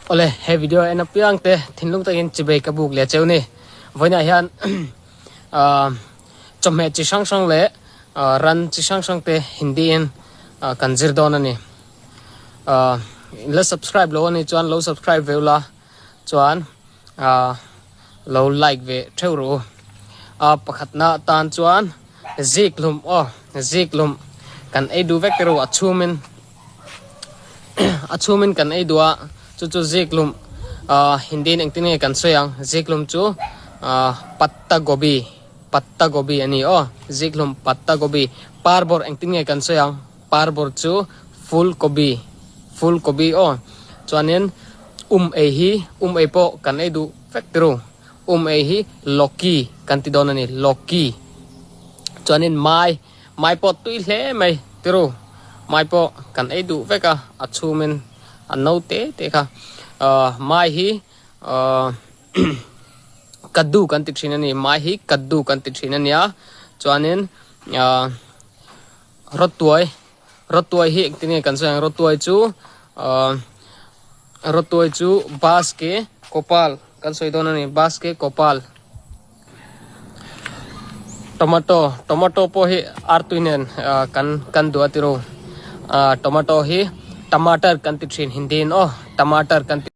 Awle, he video en apiang te thinlung takin chibei ka buk leh cheu ni. Vawiinah hian ah chawhmeh chi hrang hrang leh ah ran chi hrang hrang te Hindi in ah kan zir dawn a ni. Ah in la subscribe lo a nih chuan lo subscribe ve ula chuan ah lo like ve theuh rawh u. Ah pakhatna atan chuan zikhlum aw zikhlum kan ei duh vek te ru a chhumin. A chhumin kan ei duh a, chu chu ziklum ahh Hindi in engtin nge kan sawi ang, ziklum chu ahh patta gobi patta gobi a ni aw, ziklum patta gobi, parbawr engtin nge kan sawi ang, parbawr chu ful gobi ful gobi aw, chuanin um ei hi um ei pawh kan ei duh vek tiro, um ei hi loki kan ti dawn a ni loki, chuanin mai. Mai pawh tui hle mai tiru mai pawh kan ei duh vek a a chhumin a no te te kha ahh mai hi ahh kaddu kan ti thin a ni mai hi kaddu kan ti thin a nia chuanin ahh rawtuai rawtuai hi engtin nge kan sawi ang rawtuai chu ahh rawtuai chu bus ke kopal kan sawi dawn a ni bus ke kopal. Tomato tomato pawh hi artui nen ah kan kan duh a tiro ah tomato hi tomato kan ti thin hindi in aw tomato kan ti.